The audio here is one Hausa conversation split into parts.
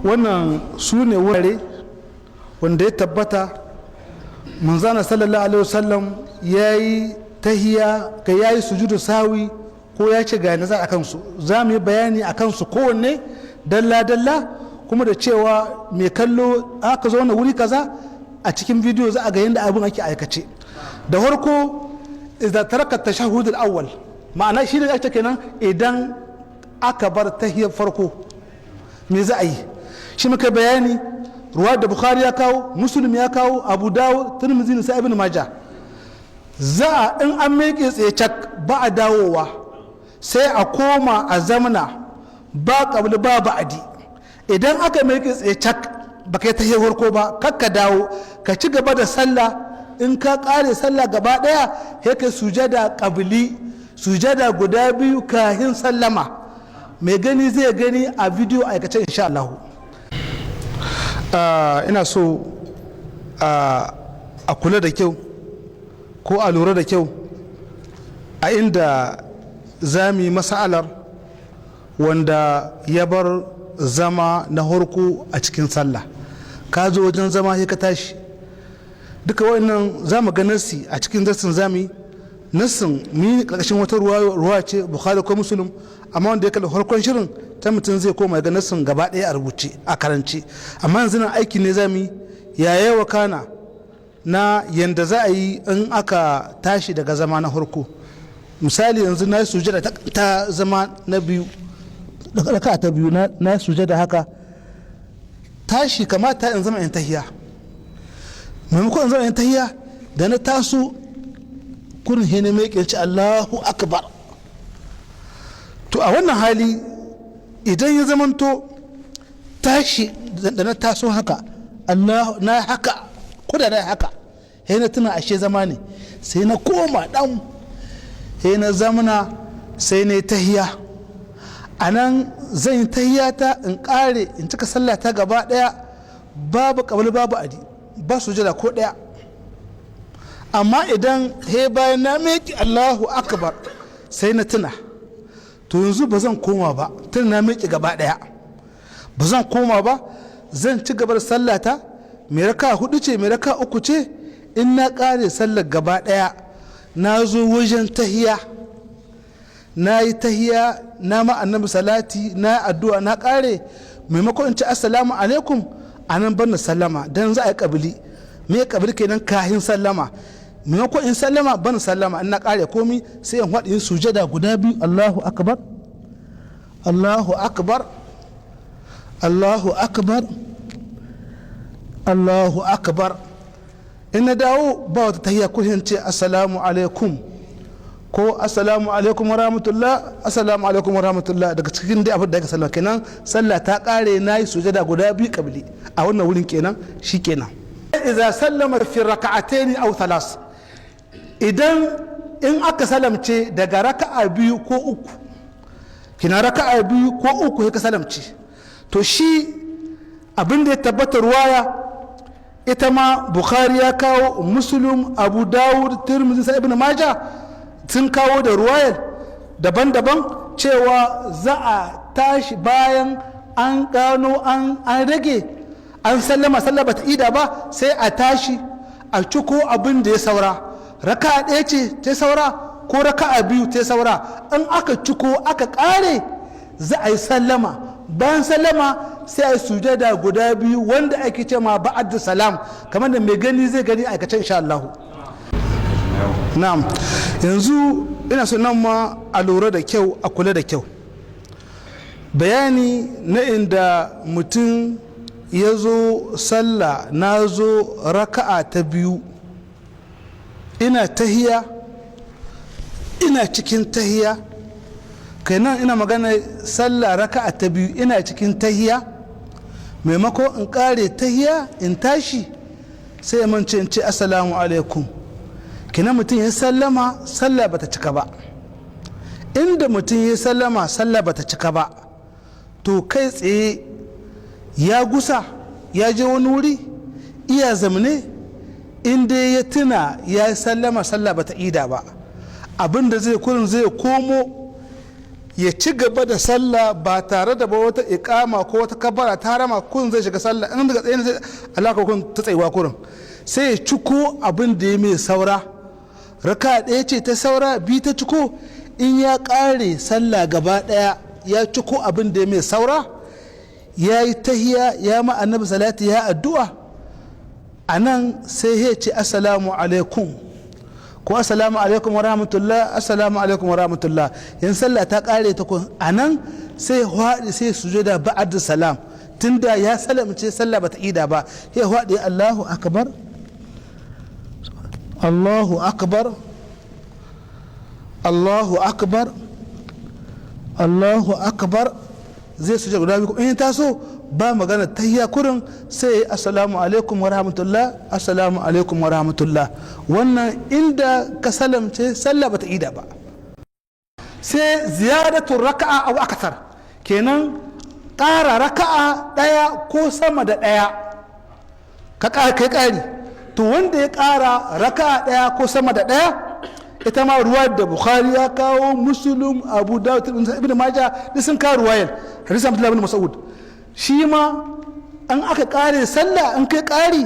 Wannan su ne wurare wanda ya tabbata manzana sallallahu alaihi wasallam ya yi tahiya ga ya yi sujudu sawi ko ya ce ga nazar a kansu. Za mu yi bayani a kansu kowanne dalla-dalla, kuma da cewa mai kallo aka zo wuri kaza a cikin bidiyo za a ga yadda abin ake aikace. Da farko, idza taraka tashahhud al-awwal, ma'ana shi ne ake kenan idan aka bar tahiyar farko, me za a yi? Shi muka bayani, ruwa da Bukhari ya kawo, Muslim ya kawo, Abu Dawud, Tirmidhi, sai Ibn Majah. Za a in an miƙe tsaye cak, ba a dawowa, sai a koma a zamana, ba ƙabli ba ba'adi. Idan aka miƙe tsaye cak, ba kai tahiyar farko ba, kakka dawo, ka ci gaba da sallah. In ka ƙare sallah gaba ɗaya, sai ka sujada ƙabli, sujada guda biyu kahin sallama. Mai gani zai gani a bidiyo aikace insha Allah. Ina so a kula da kyau ko a lura da kyau a inda za mu yi masalar wanda ya bar zama na harko a cikin sallah. Ka zo wajen zama sai ka tashi. Duka wannan za mu ga nassi a cikin darsin. Za mu yi nassin mu yi ƙarƙashin wata ruwa ce Bukhari ko Muslim, amma wanda ya kalli farkon shirin ta mutum zai koma ga nassin gaba ɗaya a rubuce a karance. Amma yanzu nan aiki ne za mu yi, yaya wakana na yanda za a yi in aka tashi daga zama na farko. Misali, yanzu na yi sujada ta zama na biyu, raka ta biyu, na yi sujada haka, tashi kamata in zama in tahiya. Maimakon in zama in tahiya, da na taso kurin hene mai kirci Allahu akbar. To a wannan hali, idan ya zamanto tashi da na taso haka, Allah na haka, ko da na haka, sai na tuna ashe zama ne, sai na koma dan, sai na zamana, sai na tahiya. A nan zan yi tahiya ta in kare, in cika sallah ta gaba daya, babu kabali babu adi, ba sujada ko daya. Amma idan he bayan na meki Allahu akbar sai na tuna, to yanzu ba zan koma ba, tun na meki gaba daya ba zan koma ba, zan ci gaba da sallata. Mai raka hudu ce, mai raka uku ce, in na kare sallar gaba daya, na zo wajen tahiya, na yi tahiya, na ma annabi salati, na addu'a, na kare, maimakon in ci assalamu alaikum, a nan ban na sallama, dan za a yi kabili. Me kabili kenan? Kahin sallama. Maimakon in sallama, ban sallama. In na kare komi, sai in haɗa yin sujada guda biyu. Allahu akbar, Allahu akbar, Allahu akbar, Allahu akbar. In na dawo, ba wata tahiyya, ko in ce assalamu alaikum ko assalamu alaikum warahmatullah, assalamu alaikum warahmatullah, daga cikin dai abin da aka sallama kenan. Sallah ta kare, na yi sujada guda biyu kabili a wannan wurin kenan, shi kenan. Idza sallama fi raka'atayn aw thalas, idan in aka salamce daga raka'a biyu ko uku, kina raka'a biyu ko uku ya ka salamce, to shi abin da ya tabbata ruwaya, ita ma Bukhari ya kawo, Muslim, Abu Dawud, Tirmidhi, sai Ibn Majah sun kawo da ruwayar daban-daban cewa za a tashi bayan an gano an rage, an sallama, sallah bata ida ba, sai a tashi a ciko abin da ya saura. Raka'a ɗaya ce ta saura ko raka'a biyu ta saura, in aka ciko aka ƙare, za a yi sallama. Bayan sallama sai a yi sujada guda biyu wanda ake ce ma ba'ad salam, kamar da mai gani zai gani aikace insha Allah. Na'am, yanzu ina so nan ma a lura da kyau, a kula da kyau. Bayani na inda mutum ya zo sallah, na zo raka'a ta biyu, ina tahiya, ina cikin tahiya kenan, ina magana sallah raka'a ta biyu, ina cikin tahiya, maimako in kare tahiya in tashi, sai ya mance in ce assalamu alaikum. Kenan mutum ya sallama, sallah bata cika ba. Inda mutum ya sallama, sallah bata cika ba, to kai tsaye ya gusa, ya je wani wuri, iya zamne, inda ya tuna ya sallama, sallah bata ida ba, abinda zai kurin zai komo. Ya ci gaba da sallah ba tare da ba wata ikama ko wata kabara ta harama, kun zai shiga sallah in daga tsaye sai Allah ka kun ta tsayuwa kurin, sai ya ciko abin da ya mai saura. Raka ɗaya ce ta saura, biyu ta ciko. In ya ƙare sallah gaba ɗaya, ya ciko abin da ya mai saura, ya yi tahiya, ya ma Annabi salati, ya addu'a, a nan sai ya ce assalamu alaikum ko assalamu alaikum wa rahmatullah, assalamu alaikum wa rahmatullah. Yan sallah ta kare ta kun, a nan sai hwaɗi, sai sujada ba'ad salam, tunda ya salamce sallah bata ida ba. Ya hwaɗi, Allahu akbar, Allahu akbar, Allahu akbar, Allahu akbar. Zai sujada guda biyu. In taso ba magana tahiyya kurin, sai assalamu alaikum wa rahmatullah, assalamu alaikum wa rahmatullah. Wannan inda ka salamce sallah bata ida ba. Sai ziyadatu raka'a aw akthar, kenan ƙara raka'a ɗaya ko sama da ɗaya, ka kai ƙari. To wanda ya ƙara raka'a ɗaya ko sama da ɗaya, ita ma ruwa da Bukhari ya kawo, Muslim, Abu Dawud, Ibn Majah, duk sun kawo ruwayar hadisin Abdullah ibn Mas'ud. Shi ma an aka kare sallah, an kai kari,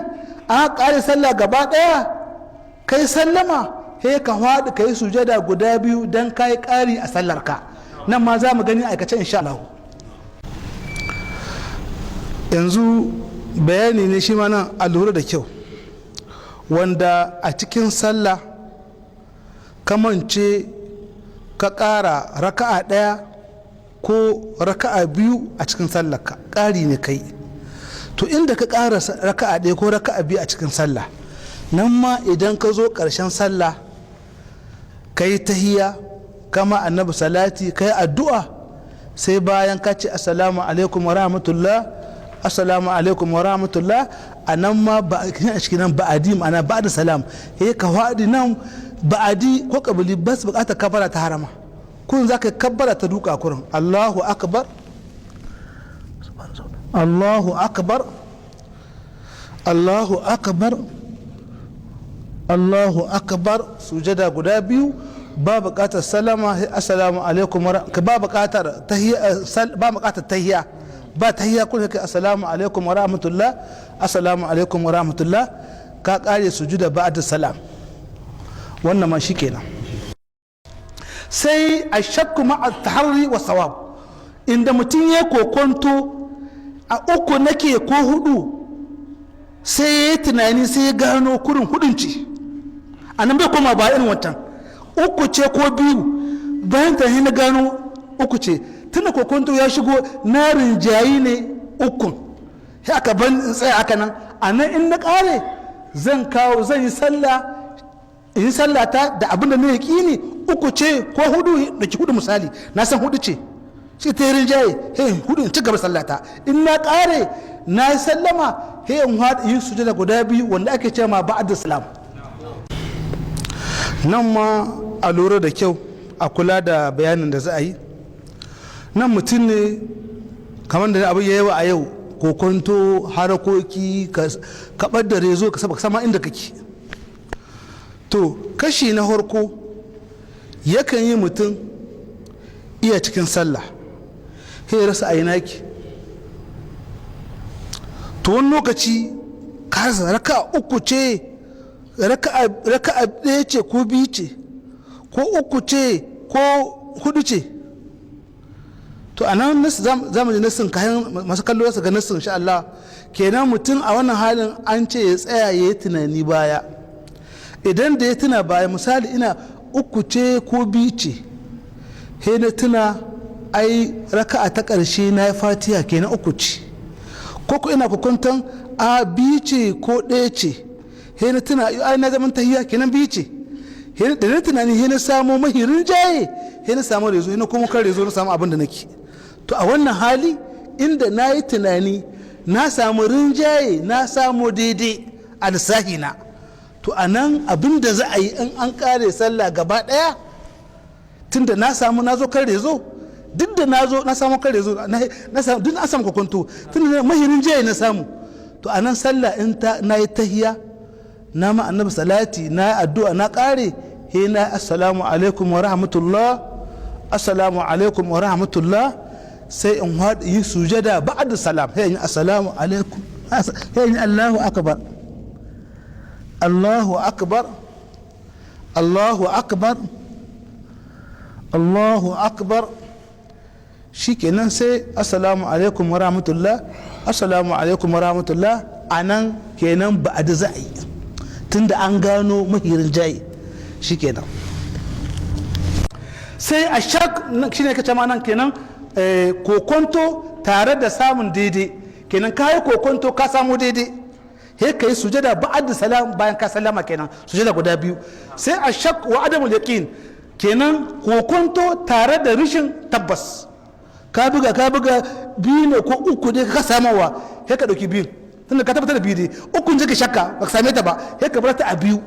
an kare sallah gaba daya, kai sallama, he ka faɗi ka yi sujada guda biyu don kai kari a sallarka. Nan ma za mu gani aikace insha Allah. Yanzu bayani ne shi ma nan a lura da kyau, wanda a cikin sallah kamance ka ƙara raka'a ɗaya ko raka'a biyu a cikin sallarka, ƙari ne kai. To inda ka ƙara raka'a ɗaya ko raka'a biyu a cikin sallah, nan ma idan ka zo ƙarshen sallah, ka yi tahiya, kama Annabi salati, ka yi addu'a, sai bayan ka ce assalamu alaikum wa rahmatullah, assalamu alaikum wa rahmatullah, a nan ma ba a cikin nan ba'adi, ma'ana ba'da salam, he ka faɗi nan ba'adi ko kabili, bas bukatar kafara ta harama. Kun za ka kabbara ta duka kurin, Allahu akbar, Allahu akbar, Allahu akbar, Allahu akbar, sujada guda biyu, ba bukatar salama, assalamu alaikum, ba bukatar tahiyya, ba bukatar tahiyya, ba tahiyya. Kun kai assalamu alaikum wa rahmatullah, assalamu alaikum wa rahmatullah, ka kare sujuda ba'da salam. Wannan ma shikenan. Sai a shakku ma'a taharri wa sawab, inda mutum ya kokonto, a uku nake ko hudu, sai ya yi tunani, sai ya gano kurin hudun ce. A nan bai koma ba irin wancan, uku ce ko biyu. Bayan ta na gano uku ce, tunda kokonto ya shigo, na rinjayi ne ukun, sai aka ban in tsaya haka nan. A nan in na kare, zan kawo, zan yi sallah, in yi sallah ta da abin da na yaƙini, uku ce ko hudu. Da ki hudu misali, na san hudu ce, shi ta yi rinjaye, he hudu, in ci gaba sallata. In na kare, na yi sallama, he in haɗa yin sujada guda biyu wanda ake ce ma ba'da salam. Nan ma a lura da kyau, a kula da bayanin da za a yi. Nan mutum ne kamar da abu ya yawa a yau, kokonto, harakoki, ka da rezo, ka sama inda kake. To kashi na harko, yakan yi mutum iya cikin sallah sai ya rasa aina ki. To wani lokaci ka rasa raka uku ce, raka'a ɗaya ce ko biyu ce, ko uku ce ko hudu ce. To a nan za mu ji nassin, kayan masu kallo su ga nassin insha Allah. Kenan mutum a wannan halin an ce ya tsaya ya yi tunani baya. Idan da ya tuna baya, misali ina uku ce ko biyu ce, he na tuna ai raka'a ta ƙarshe na yi fatiha, kenan uku ce. Ko ko ina kwanton a biyu ce ko ɗaya ce, he na tuna ai na zaman tahiya, kenan biyu ce. Da na tunani, he na samu mahirin jaye, he na samu rezo, he na kuma kan rezo, na samu abin da nake. To a wannan hali inda na yi tunani, na samu rinjaye, na samu daidai a lissahi na, to a nan abin da za a yi in an kare sallah gaba ɗaya, tunda na samu, na zo kan rezo, duk da na zo na samu kan rezo, na samu, duk na samu kwakwanto, tunda mahirin jaye na samu, to a nan sallah in ta na yi tahiya, na ma Annabi salati, na yi addu'a, na kare, he na assalamu alaikum wa rahmatullah. Assalamu alaikum wa rahmatullah, sai in yi sujada ba'da salam, sai in yi assalamu alaikum, sai in yi Allahu akbar, Allahu akbar, Allahu akbar, Allahu akbar. Shikenan sai assalamu alaikum wa rahmatullah, assalamu alaikum wa rahmatullah. Anan kenan ba'da za a yi, tunda an gano mahirin jayi. Shikenan sai a shak shine kace ma nan kenan kokonto tare da samun daidai. Kenan ka yi kokonto ka samu daidai, he ka yi sujada ba'ad salam, bayan ka sallama kenan sujada guda biyu. Sai a shak wa adamul yaqin, kenan kokonto tare da rishin tabbas. Ka buga ka buga, biyu ne ko uku ne ka samawa, he ka dauki biyu tunda ka tabbatar da biyu ne. Ukun je ka shakka ba ka same ta ba, he ka bar ta a biyu.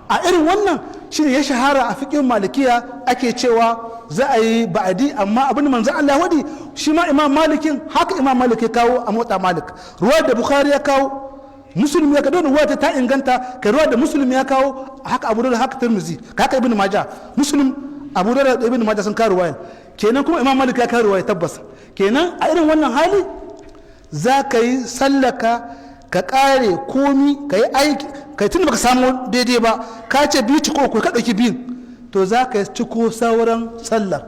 A irin wannan shine ya shahara a fiqhin Malikiya ake cewa za a yi ba'adi. Amma abin manzon Allah wadi, shi ma Imam Malikin haka Imam Malik ya kawo a Motsa Malik, ruwa da Bukhari ya kawo, Muslim ya kawo, ruwa ta inganta kai, ruwa da Muslim ya kawo haka, Abu Dawud haka, Tirmizi haka, Ibn Majah. Muslim, Abu Dawud da Ibn Majah sun kawo ruwaya kenan, kuma Imam Malik ya kawo ruwaya tabbas. Kenan a irin wannan hali za ka yi sallaka ka kare komi, ka yi aiki kai tun baka samu daidai ba, ka ce biyu ciko ko ka ɗauki biyun, to za ka ciko sauran sallar,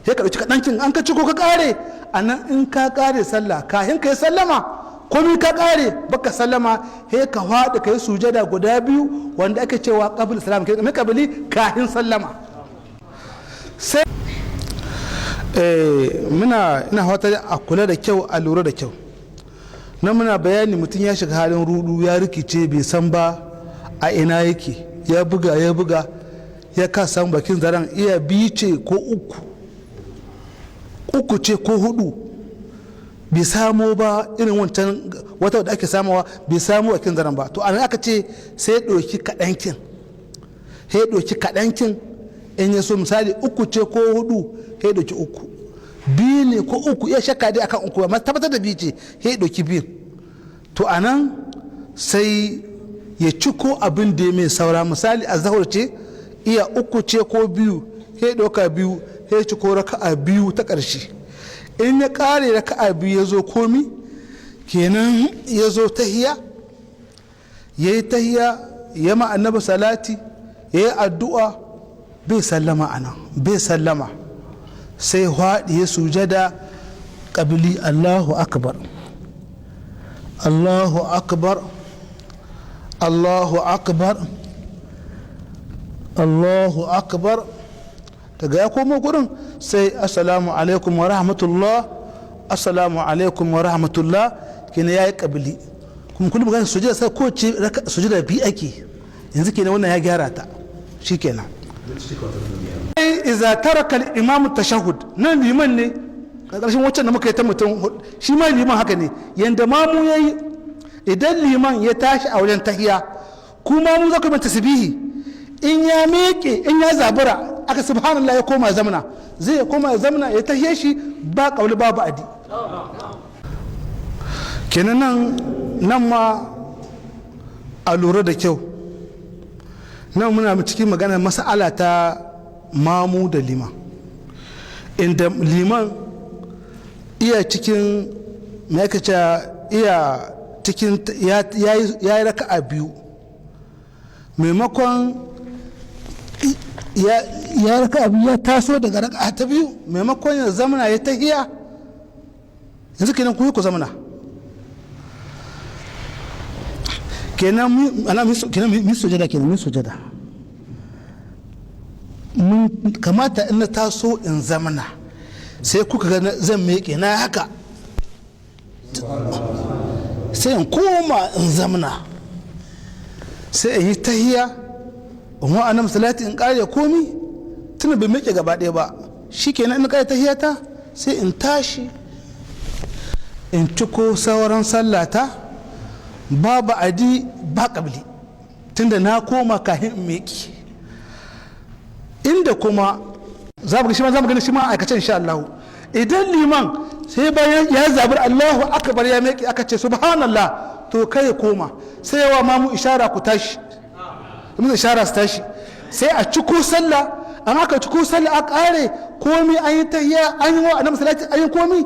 sai ka ɗauki kaɗancin an ka ciko ka kare. A nan in ka kare sallah, kafin ka yi sallama komi ka kare, baka sallama, sai ka faɗi ka yi sujada guda biyu wanda ake cewa qabl salam, mai qabli kafin sallama. Sai muna ina fata a kula da kyau, a lura da kyau. Na muna bayani mutum ya shiga halin rudu, ya rikice, bai san ba a ina yake, ya buga ya buga ya ka samu bakin zaren, iya biyu ce ko uku, uku ce ko hudu, bai samo ba irin wancan wata da ake samawa, bai samo bakin zaren ba. To anan aka ce sai ya ɗauki kaɗankin, sai ya ɗauki kaɗankin. In ya so misali uku ce ko hudu, sai ya ɗauki uku. Biyu ne ko uku, ya shakka dai akan uku amma tabbatar da biyu ce, sai ya ɗauki biyu. To anan sai ya ciko abin da ya mai saura. Misali a zahar ce, iya uku ce ko biyu, sai ya ɗauka biyu, sai ya ciko raka'a biyu ta ƙarshe. In ya ƙare raka'a biyu, ya zo komi kenan, ya zo tahiya, ya yi tahiya, ya ma Annabi salati, ya yi addu'a, bai sallama anan, bai sallama, sai haɗi ya sujada ƙabili. Allahu akbar, Allahu akbar, Allahu akbar, Allahu akbar. Daga ya komo gurin sai assalamu alaikum wa rahmatullah, assalamu alaikum wa rahmatullah. Kenan ya yi ƙabili. Kuma kullum magana sujada sai ko ce sujada biyu ake yanzu, kenan wannan ya gyara ta shikenan. Iza taraka al-imam tashahhud, nan liman ne karkashin waccan da muka yi ta mutum, shi ma liman haka ne yanda mamu yayi. Idan liman ya tashi a wajen tahiya, kuma mu za ku yi tasbihi, in ya miƙe, in ya zabura aka subhanallah, ya koma zamana, zai koma zamana ya tahiye shi, ba kauli babu adi. Kenan nan ma a lura da kyau. Nan muna cikin magana mas'ala ta mamu da liman, inda liman iya cikin me aka ce, iya cikin ya yi raka'a biyu, maimakon ya yi raka'a biyu, ya taso daga raka'a ta biyu, maimakon ya zamana ya tahiya, yanzu kenan ku yi ku zamana kenan, ana kenan min sujada, kenan min sujada. Mun kamata in na taso in zamana, sai kuka ga zan miƙe na haka, sai in koma in zamana, sai in yi tahiya, in wa annabi salati, in kare komi, tuna bai miƙe gaba ɗaya ba. Shikenan, in kare tahiyata sai in tashi in ciko sauran sallata, babu adi ba ƙabli, tunda na koma kahin in miƙe. Inda kuma za mu shi ma za mu gani shi ma aikace insha Allah. Idan liman sai bayan ya zabi Allahu akbar ya miƙe, aka ce subhanallah, to kai ya koma, sai yawa mamu ishara ku tashi, mun ishara su tashi, sai a ciko sallah. An aka ci ko sallah a kare komi, an yi tahiyya, an yi wa annabi salati, an yi komi,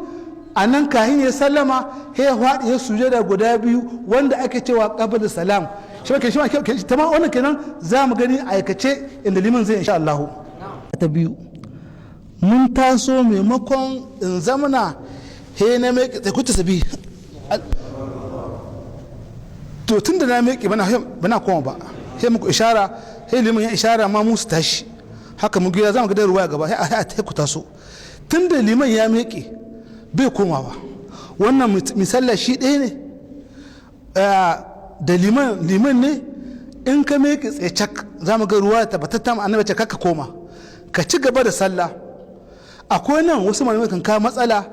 a nan kahin ya sallama he ya faɗi ya sujada guda biyu wanda ake cewa qabla salam. Shi ke shi ma tamam. Wannan kenan za mu gani aikace inda liman zai, insha Allah. Ta biyu, mun taso, maimakon in zamana he na mai ku sabi. To tun da na miƙe bana koma ba, sai muku ishara, sai liman ya ishara ma musu tashi. Haka mu gida za mu ga ruwa gaba, sai a ta ku taso. Tun da liman ya miƙe bai komawa. Wannan misalla shi ɗaya ne da liman ne. In ka miƙe tsaye cak, za mu ga ruwa tabbatatta, annabi ce kaka koma, ka ci gaba da sallah. Akwai nan wasu malamai kan kawo matsala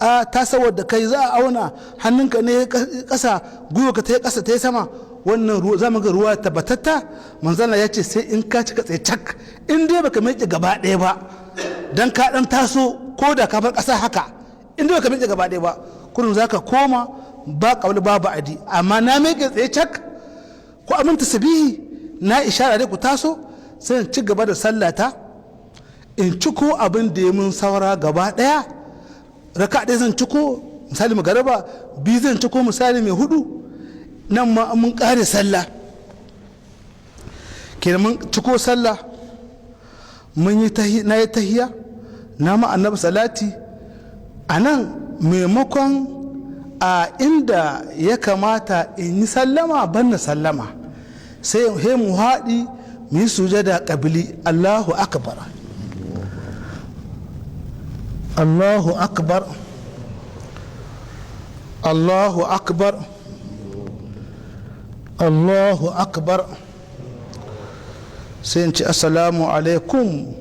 a ta saboda kai za a auna hannunka ne ƙasa, gwiwa ka ta yi ƙasa, ta yi sama. Wannan ruwa za mu ga ruwa tabbatatta, manzana ya ce sai in ka cika tsaye cak. In dai baka miƙe gaba ɗaya ba, dan ka ɗan taso ko da ka bar ƙasa haka, in dai baka miƙe gaba ɗaya ba, kurin za ka koma, ba ƙabli ba ba'adi. Amma na miƙe tsaye cak ko amin tasbihi, na ishara dai ku taso, sai in ci gaba da sallata, in ciko abin da ya mun saura gaba ɗaya. Raka ɗaya zan ciko, misali magaraba biyu zan ciko, misali mai hudu. Nan ma mun ƙare sallah kenan, mun ciko sallah, mun yi na yi tahiya, na ma annabi salati. A nan maimakon a inda ya kamata in yi sallama, ban na sallama, sai he mu haɗi mu yi sujada ƙabili. Allahu akbar, Allahu akbar, Allahu akbar, Allahu akbar. Sai in ci assalamu alaikum,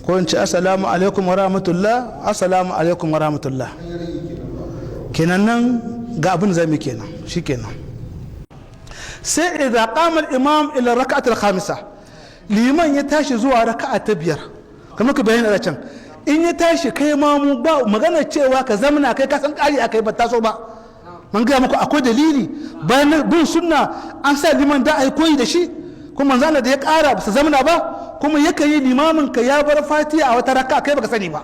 ko in ci assalamu alaikum wa rahmatullah, assalamu alaikum wa rahmatullah. Kenan nan ga abin zai kenan shi kenan. Sai idza qama al-imam ila rak'at al-khamisa, liman ya tashi zuwa raka'a ta biyar, kamar ka bayyana da can. In ya tashi, kai ma mu ba magana cewa ka zamana, kai ka san kari akai ba taso ba. Man gaya muku akwai dalili bayan bin sunna, an sa liman da ai koyi da shi, kuma manzo Allah da ya kara ba su zamana ba. Kuma yakan yi limamin ka ya bar fatiha a wata raka, kai baka sani ba,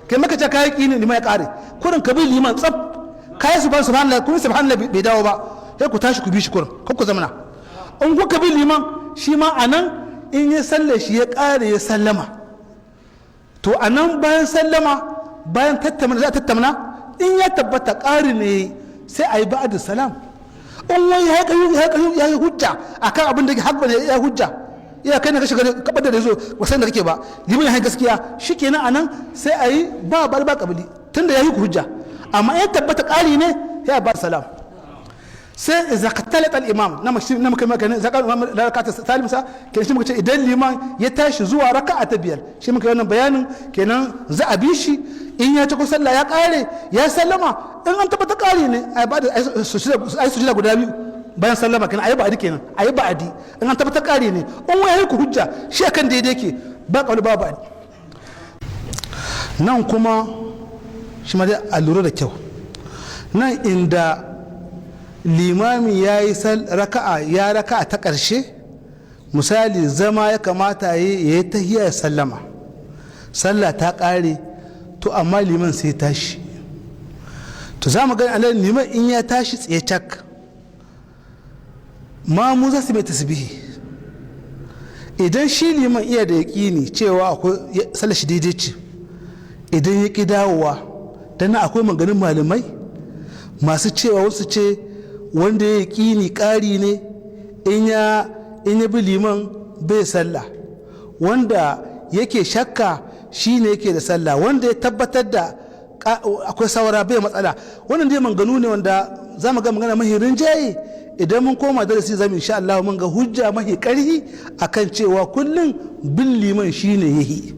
kai maka ce kai kini liman ya kare, kurin ka bi liman tsaf, kai su ban subhanallah, kuma subhanallah bai dawo ba, sai ku tashi ku bi shi kurin, kar ku zamana. In kuka bi liman, shi ma anan in ya salle shi ya kare ya sallama, to anan bayan sallama, bayan tattamna, za a tattamna. In ya tabbata ƙari ne, sai a yi ba'adu salam. In wani ya yi hujja akan abin da haka ne ya hujja, ya kai na ka shiga kabar da yazo ba san da kake ba, liman ya gaskiya, shikenan anan sai a yi ba bal ba kabili, tunda ya yi hujja. Amma in tabbata ƙari ne, ya ba salam. Sai idza qatalat al imam na mashi na muka maka zaka imam da rakata salimsa kenan. Shi muka ce idan liman ya tashi zuwa raka'a ta biyar, shi muka yi wannan bayanin kenan, za a bi shi. In ya ci sallah ya kare ya sallama, in an tabbata kare ne, ai ba ai sujada guda biyu bayan sallama kenan, ayi ba'adi kenan, ayi ba'adi in an tabbata kare ne. In wani ku hujja shi akan daidai ke, ba kauli ba ba'adi. Nan kuma shi ma dai a lura da kyau, nan inda limami ya yi raka'a, ya raka'a ta ƙarshe, misali zama ya kamata ya yi tahiyya ya sallama, sallah ta ƙare. To amma liman sai tashi, to za mu gani alal liman in ya tashi tsaye cak, ma mu za su mai tasbihi. Idan shi liman iya da yaƙini cewa akwai sallar shi daidai ce, idan ya ƙi dawowa, dan akwai maganin malamai masu cewa, wasu ce wanda ya yaƙini ƙari ne, in ya bi liman bai sallah, wanda yake shakka shi ne yake da sallah, wanda ya tabbatar da akwai saura bai matsala. Wannan dai manganu ne wanda za mu ga magana mahi rinjaye. Idan mun koma darasi zamu, insha Allah, mun ga hujja mahi karhi akan cewa kullum bin liman shine yahi.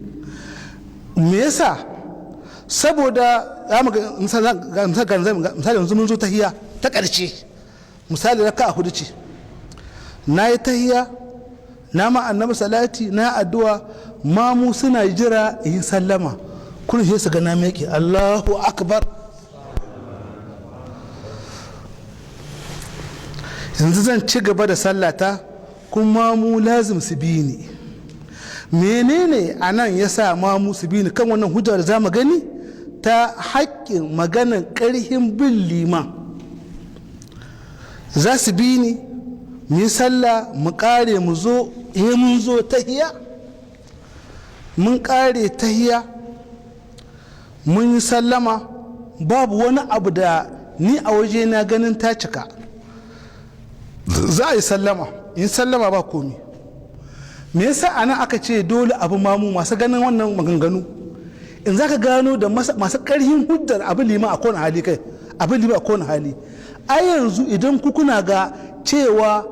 Me yasa? Saboda misali yanzu mun zo tahiya ta ƙarshe, misali raka'a hudu ce, na yi tahiya, na ma annabi salati, na addu'a, mamu suna jira in sallama, kun sai su ga na miƙe, Allahu akbar. Yanzu zan ci gaba da sallata, kuma mu lazim su bi ni. Menene anan ya sa ma su bi ni kan wannan hujjar za mu gani ta haƙƙin maganan ƙarhin bin liman? Za su bi ni mu yi sallah, mu ƙare, mu zo, he mun zo tahiya, mun ƙare tahiya, mun yi sallama, babu wani abu da ni a waje na ganin ta cika. Za a yi sallama, in sallama ba komi. Me yasa anan aka ce dole abu mamu? Masu ganin wannan maganganu, in za ka gano da masu karhin hujjar abu liman a kowane hali, kai abu liman a kowane hali. Ai yanzu idan ku kuna ga cewa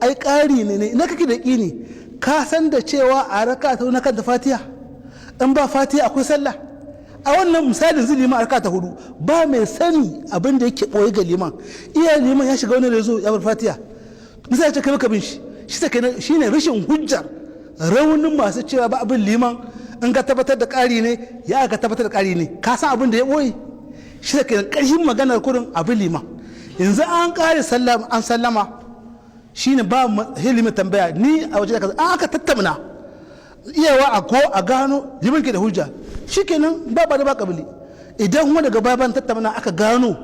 ai ƙari ne, ina kake da ƙini? Ka san da cewa a raka ta na kanta Fatiha, in ba Fatiha akwai sallah. A wannan misalin zai liman a raka ta hudu, ba mai sani abin da yake ɓoye ga liman. Iya liman ya shiga wani rezo, ya bar Fatiha, misali, ce kai maka bin shi, shi shine rashin hujjar raunin masu cewa ba abin liman. In ka tabbatar da ƙari ne, ya ka tabbatar da ƙari ne, ka san abin da ya ɓoye shi da ƙarfin maganar kurin abin liman. Yanzu an ƙare sallama, an sallama, shine ba hilimin tambaya ni a waje da kaza an aka tattauna, iyawa a ko a gano liman ke da hujja, shikenan, ba ba da ba kabili. Idan kuma daga baya ban tattauna aka gano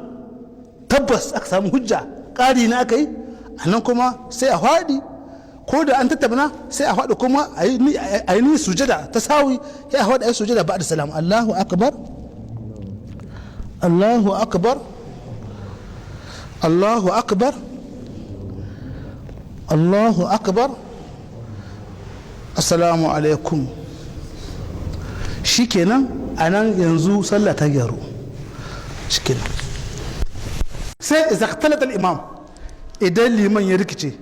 tabbas aka samu hujja, ƙari ne aka yi, a nan kuma sai a faɗi. Ko da an tattauna sai a faɗi kuma a yi ni sujada ta sawi, sai a faɗi a yi sujada ba da salam. Allahu akbar, Allahu akbar, Allahu akbar, Allahu akbar, assalamu alaikum. Shikenan, a nan yanzu sallah ta gyaru, shikenan. Sai iza ikhtalata al-imam, idan liman ya rikice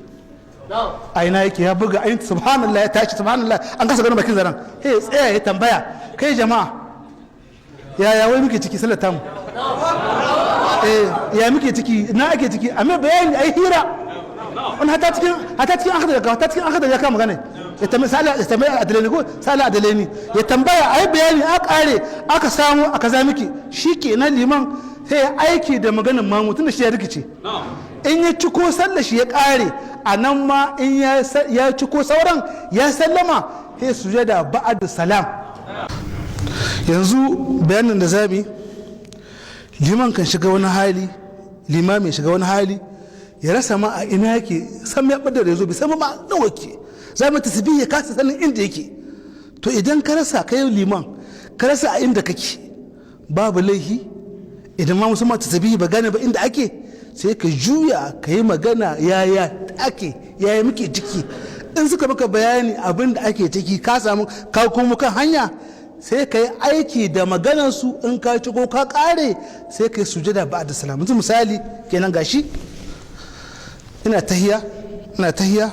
a ina yake, ya buga ayin subhanallah, ya tashi subhanallah, an kasa ganin bakin zaren, hey tsaya ya tambaya: kai jama'a, yaya wai muke ciki sallar tamu? Eh, ya muke ciki? Na ake ciki? Amma bayani ai hira wani hata cikin an hada hata cikin an hada ya kama gane, ya tambaya sala, ya tambaya adaleni ko sala adaleni, ya tambaya ai bayani, a kare aka samu aka za miki. Shikenan, liman sai ya aiki da maganin mamu, tunda shi ya rikice. In ya ciko sallar shi ya kare, a nan ma in ya ciko sauran ya sallama, sai sujada ba'ad salam. Yanzu bayanin da zabi, liman kan shiga wani hali, limami shiga wani hali, ya rasa ma a ina yake, san ya bada da yazo, bai san ma nawa ke za mu tasbih, ya kasa sanin inda yake. To idan ka rasa, kai liman ka rasa a inda kake, babu laihi. Idan ma musamman tasbih ba gane ba inda ake, sai ka juya ka yi magana: yaya ake, yaya muke ciki? In suka maka bayani abin da ake ciki, ka samu ka kuma kan hanya, sai ka yi aiki da maganarsu. In ka ci ko ka kare, sai ka yi sujada ba da salam. Yanzu misali kenan, gashi ina tahiya, ina tahiya,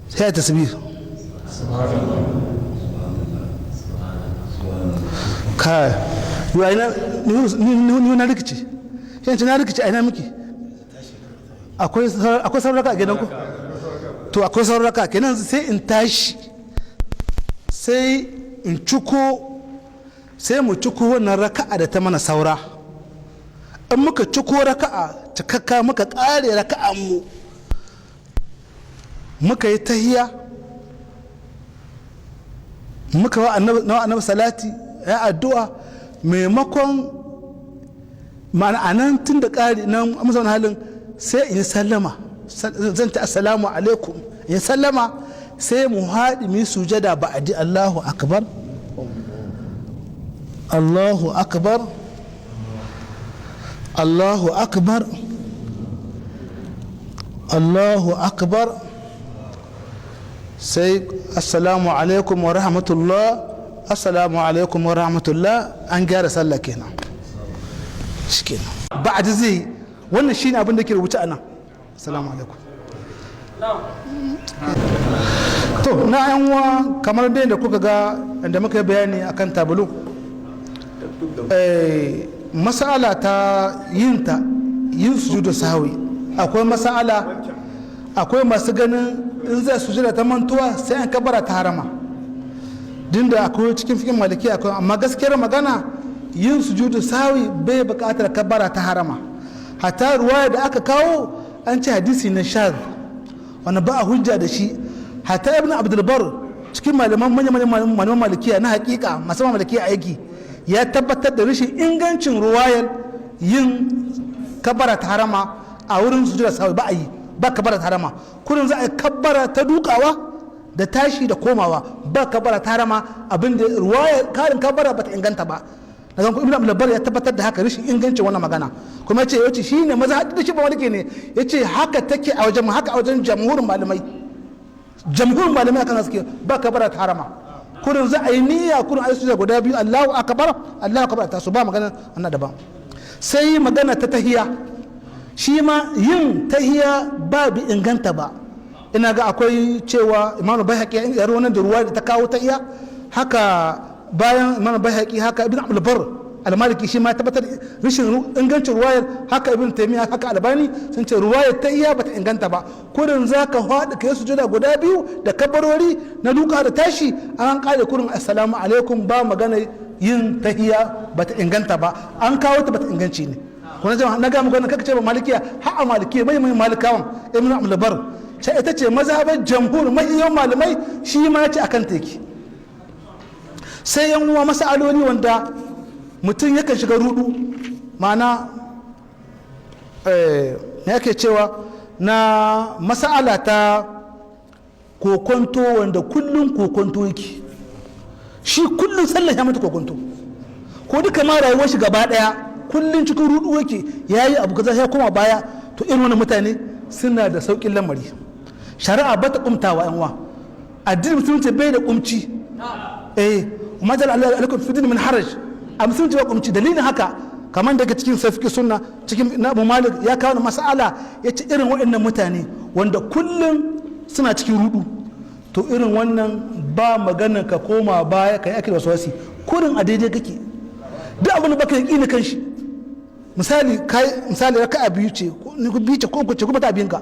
sai ya tasbih kai yi ina ni na rikici, shi na rikici, a ina muke? Akwai sauraka a gidanku? To akwai sauraka kenan, sai in tashi, sai in ciko, sai mu ciko wannan raka'a da ta mana saura. In muka ciko raka'a cikakka, muka kare raka'an mu, muka yi tahiya, muka wa annabi salati, ya addu'a, maimakon ma'ana anan tun da ƙari nan amsa wani halin, sai in sallama, zan ta assalamu alaikum, in sallama, sai mu haɗi mu sujada ba'adi. Allahu akbar, Allahu akbar, Allahu akbar, Allahu akbar, sai assalamu alaikum wa rahmatullah, assalamu alaikum wa rahmatullah. An gyara sallah kenan, shikenan, ba'adi zai. Wannan shine abin da ke rubuce a nan. Assalamu alaikum. To na yan uwa, kamar dai da kuka ga da muka yi bayani akan tabulu, mas'ala ta yin ta yin sujudu sahwi, akwai mas'ala. Akwai masu ganin in zai sujuda ta mantuwa sai an kabara ta harama, din da akwai cikin fikin maliki akwai. Amma gaskiyar magana, yin sujudu sahwi bai buƙatar kabara ta harama. Hatta ruwaya da aka kawo, an ce hadisi na shaz, wani ba a hujja da shi. Hatta Ibn Abdulbar, cikin malaman manyan malaman Malikiya na hakika, masu Malikiya aiki, ya tabbatar da rashin ingancin ruwayar yin kabara ta harama a wurin sujada sawi. Ba a yi ba kabara ta harama. Kurin za a yi kabbara ta dukawa da tashi da komawa, ba kabara ta harama. Abinda ruwayar karin kabara bata inganta ba. Na zan Ibn Abdul ya tabbatar da haka, rashin ingancin wannan magana. Kuma yace shine maza da shi ba malike ne, yace haka take a wajen, haka a wajen jamhurin malamai. Jamhurin malamai akan suke, ba kabara ta harama. Kurin za a yi niyya, kurin ayi sujada guda biyu, Allahu akbar, Allahu akbar, ta su ba magana annan daban. Sai magana ta tahiya, shi ma yin tahiya ba bi inganta ba. Ina ga akwai cewa Imam Bayhaqi ya ruwan da ruwa da ta kawo tahiya haka. Bayan Imam Bayhaqi, haka Ibn Abdul Barr Al-Maliki shi ma tabbatar rashin ingancin ruwayar. Haka Ibn Taymiyyah, haka Albani sun ce ruwayar ta iya bata inganta ba. Kurin zaka faɗi kai sujuda guda biyu da kabarori na duka da tashi, an kare, kurin assalamu alaikum. Ba magana yin tahiya, bata inganta ba. An kawo ta, bata inganci ne. Kuma jama'a, na ga muku kaka ce ba Malikiya, har a Malikiya mai mai Malikawan, Ibn Abdul Barr ce ita ce mazhabar jamhur, mai yawan malamai, shi ma ya ce akan teki. Sai yan uwa, masaloli wanda mutum yakan shiga rudu, ma'ana ne yake cewa na mas'ala ta kokonto, wanda kullum kokonto yake, shi kullum sallah ya mata kokonto, ko duka ma rayuwar shi gaba daya kullum cikin rudu yake, yayi abu kaza ya koma baya. To irin wannan mutane suna da saukin lamari. Shari'a ba ta kumtawa yan uwa, addinin Musulunci bai da kumci. Ma ja'ala alaikum fi min haraj. A Musulunci ba kumci. Dalilin haka, kamar daga cikin safiki sunna, cikin na Abu Malik, ya kawo mas'ala, ya ce irin waɗannan mutane wanda kullum suna cikin rudu, to irin wannan ba magana ka koma baya ka yi ake da wasu, kurin a daidai kake. Duk abin da baka yi ƙini kan shi, misali kai, misali raka'a biyu ce, biyu ce ko uku ce, kuma ta abinka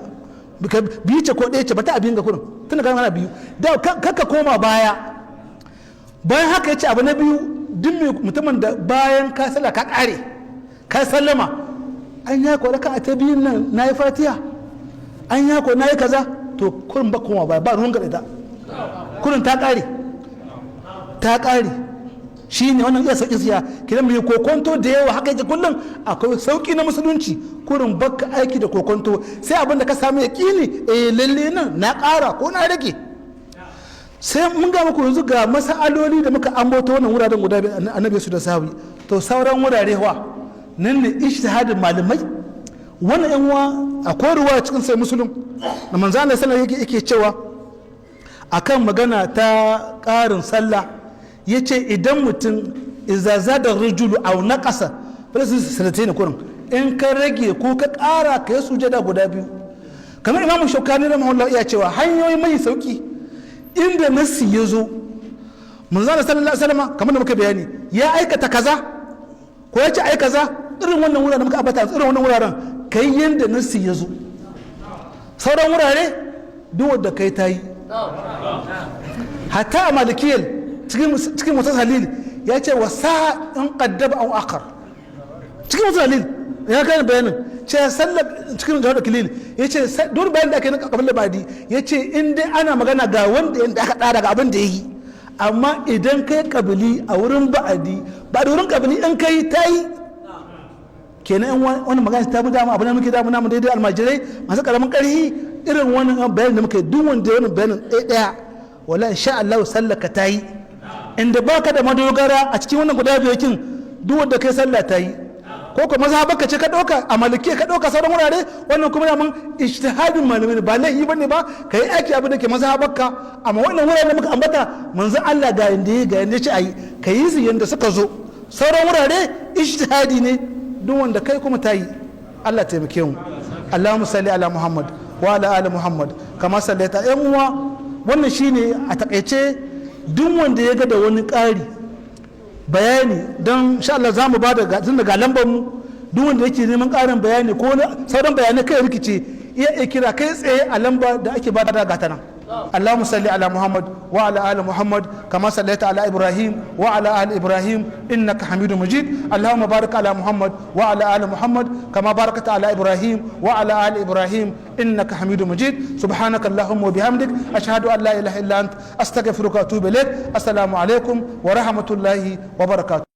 biyu ce ko ɗaya ce, ba ta abinka, kurin tunda kana biyu da kaka koma baya. Bayan haka ya ce abu na biyu, duk mutumin da bayan ka sallah ka kare, ka sallama, an ya ko raka'a ta biyun nan na yi Fatiha, an ya ko na yi kaza, to kurin ba koma baya, ba ruwan ga ita, kurin ta kare, ta kare. Shi ne wannan iya sauƙi siya kiran mai kokonto da yawa haka yake kullum. Akwai sauƙi na Musulunci. Kurin baka aiki da kokonto, sai abin da ka samu ya ƙini, eh lalle nan na ƙara ko na rage. Sai mun ga muku yanzu ga masaloli da muka ambato, wannan wuraren guda biyu Annabi su da sahabi. To sauran wurare wa nan ne ijtihadin malamai. Wannan yan uwa, akwai ruwa cikin sai Musulun da manzo Allah sallallahu alaihi yake cewa akan magana ta ƙarin sallah, yace idan mutum iza zada rajulu aw naqasa fa sanatayn, kurin in ka rage ko ka ƙara ka yi sujada guda biyu. Kamar Imamu Shaukani rahimahullah iya cewa hanyoyi mai sauki inda nassi ya zo, manzo Allah sallallahu alaihi wasallam, kamar da muka bayani, ya aikata kaza ko ya ce ai kaza, irin wannan wuraren muka ambata, irin wannan wuraren kai yanda nassi ya zo. Sauran wurare duk wanda kai ta yi. Hatta a Malikiyar, cikin Mutas Halil, ya ce wa sa in qaddaba aw akhar. Cikin Mutas Halil ya kai bayanin ce sallar, cikin Jawar Kilil ya ce duk bayan da aka yi na kabila badi, ya ce in dai ana magana ga wanda yanda aka tsara ga abin da ya yi, amma idan kai kabili a wurin ba'adi, ba da wurin kabili in kai ta yi. Kenan in wani magana ta mu dama, abin da muke damu namu daidai almajirai masu karamin karhi, irin wannan bayanin da muka yi, duk wanda wannan bayanin ɗaya ɗaya, wala insha Allah sallaka ta yi. Inda baka da madogara a cikin wannan guda biyar kin, duk wanda kai sallah ta yi. Ko kuma mazhabarka ce ka ɗauka, a Malikiya ka ɗauka, sauran wurare wannan kuma daman ijtihadin malami ne, ba laifi bane ba ka yi aiki abin da ke mazhabarka. Amma wannan wurare da muka ambata, manzon Allah ga yanda ya ga yanda ya ce ayi, ka yi su yanda suka zo. Sauran wurare ijtihadi ne, duk wanda kai kuma ta yi. Allah taimake mu. Allahumma salli ala Muhammad wa ala ali Muhammad kama sallaita. Yan uwa, wannan shine a takaice. Duk wanda ya ga da wani ƙari bayani, don insha Allah za mu ba da tun daga lambar mu, duk wanda yake neman ƙarin bayani ko sauran bayanai kai rikice, iya kira kai tsaye a lamba da ake ba da gata nan. اللهم صل على محمد وعلى ال محمد كما صليت على ابراهيم وعلى ال ابراهيم انك حميد مجيد. اللهم بارك على محمد وعلى ال محمد كما باركت على ابراهيم وعلى ال ابراهيم انك حميد مجيد. سبحانك اللهم وبحمدك، اشهد ان لا اله الا انت، استغفرك واتوب اليك. السلام عليكم ورحمه الله وبركاته.